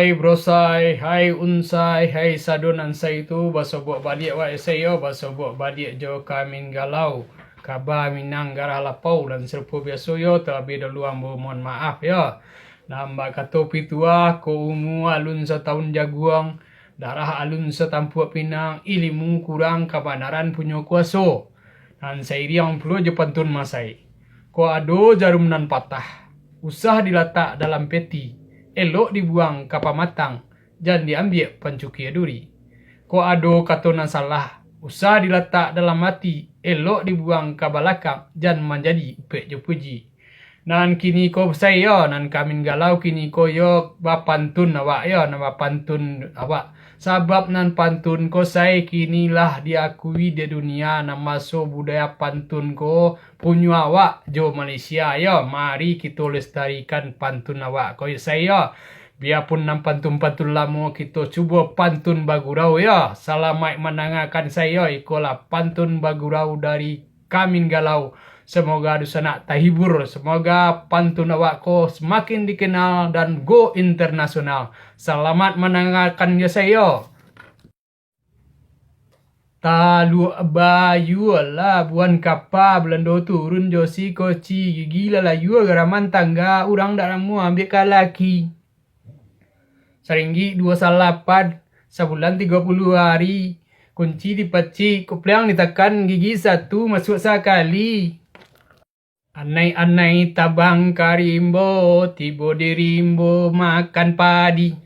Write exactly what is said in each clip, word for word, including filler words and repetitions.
Hai brosai, hai unsai, hai sado nan sai tu, basobok baliak wak esai yo, basobok baliak jo Kamin Galau. Kaba Minang Garah Lapau nan sarupo biaso yo, talabiah dahulu ambo mohon maaf yo. Nan bak kato pituah, ko umua alun satahun jaguang, darah alun satampuak pinang, ilimu kurang kabanaran punyo kuaso. Nan sairiang pulo jo pantun masai. Kok ado jarum nan patah, usah dilatak dalam peti, elok dibuang ka pamatang, jan diambiak pancukia duri. Kok ado kato nan salah, usah dilatak dalam ati, elok dibuang ka balakang, jan manjadi upek jo puji. Nan kini ko sai yo, nan Kamin Galau kini ko yo bapantun awak yo, nan bapantun awak. Sabab nan pantun ko sai kini lah diakui dek dunia, nan maso budaya pantun ko punyo awak jo Malaysia yo. Mari kito lestarikan pantun awak ko sai yo. Biapun nan pantun-pantun lamo, kito cubo pantun bagurau yo. Salamaik mandangakan sai yo, ikolah pantun bagurau dari Kamin Galau. Semoga dunsanak tahibur, semoga pantun awak ko samakin dikenal dan go internasional. Salamat mandangakan jo sai yo. Taluak bayua Labuan Kapa, Balando turun jo si koci, gigi lah layua garaman tangga, urang dak namuah ambiak ka laki. Saringgik duo salapan, sabulan tigo puluah ari. Kunci dipacik, kupliang ditakan, gigi satu masuak sakali. Anai-anai tabang ka rimbo, tibo di rimbo makan padi.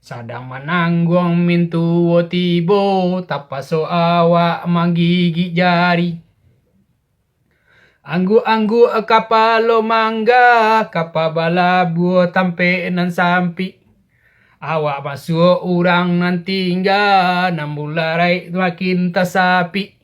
Sadang manangguang mintuo tibo, tapaso awak manggigik jari. Angguak-angguak kapalo mangga, kapa balabuah tampek nan sampik. Awak masuak urang nan tingga, nan bularaik makin tasapik.